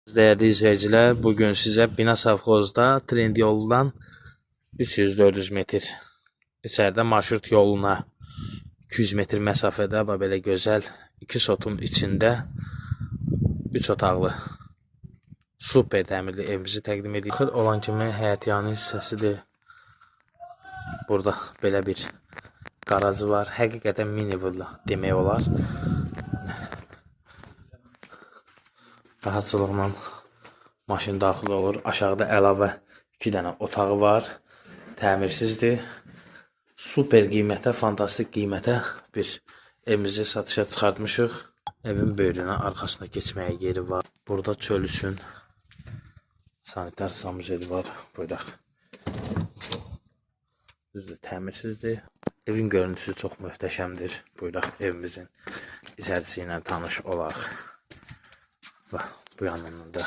Dəyərli izləyicilər, bugün sizə Bina Savxozda Trendyoldan 300-400 metr içəridə marşrut yoluna 200 metr məsafədə bax belə gözəl 2 sotun içində 3 otaqlı super təmirli evimizi təqdim edirik. Axır olan kimi həyətyanı hissəsidir. Burada belə bir qarajı var. Həqiqətən mini villa demək olar. Rahatçılıqla maşın daxil olur. Aşağıda əlavə 2 dənə otağı var. Təmirsizdir. Super qiymətə, fantastik qiymətə bir evimizi satışa çıxartmışıq. Evin böyrünə, arxasına keçməyə yeri var. Burada çöl üçün sanitar sanuzeli var. Buyuraq. Düzdür, təmirsizdir. Evin görüntüsü çox möhtəşəmdir. Buyuraq, evimizin içərisi ilə tanış olaq. Bax, bu yanından da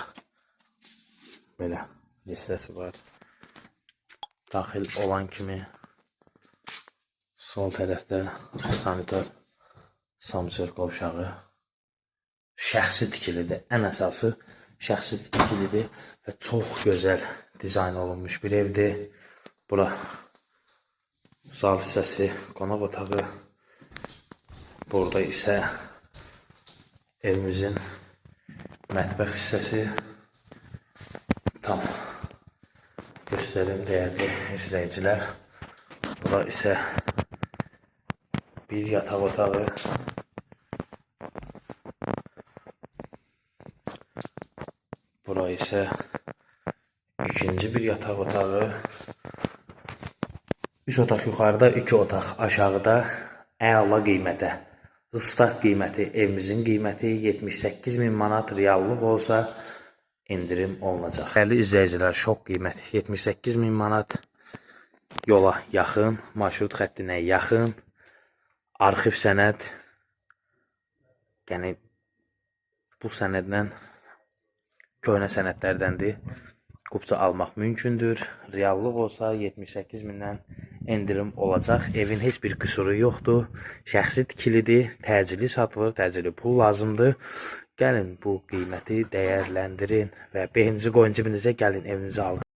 belə listəsi var. Daxil olan kimi sol tərəfdə sanitar sanuzel qovşağı şəxsi tikilidir. Ən əsası şəxsi tikilidir və çox gözəl dizayn olunmuş bir evdir. Bura zal hissəsi, qonaq otağı. Burada isə evimizin mətbəx hissəsi. Tam göstərim dəyərli izləyicilər. Bura isə bir yataq otağı. Bura isə ikinci bir yataq otağı. 3 otaq yuxarıda, 2 otaq aşağıda. Əla qiymətə. Start qiyməti, evimizin qiyməti 78.000 manat, reallıq olsa endirim olunacaq. Dəyərli izləyicilər, şok qiymət 78.000 manat. Yola yaxın, marşrut xəttinə yaxın, arxiv sənəd. Yəni bu sənədlə köhnə sənədlərdəndir. Kupça almaq mümkündür. Reallıq olsa 78 mindən endirim olacaq. Evin heç bir qüsuru yoxdur. Şəxsi tikilidir, təcili satılır, təcili pul lazımdır. Gəlin bu qiyməti dəyərləndirin və beyninizi qoyun cibinizə, gəlin evinizi alın.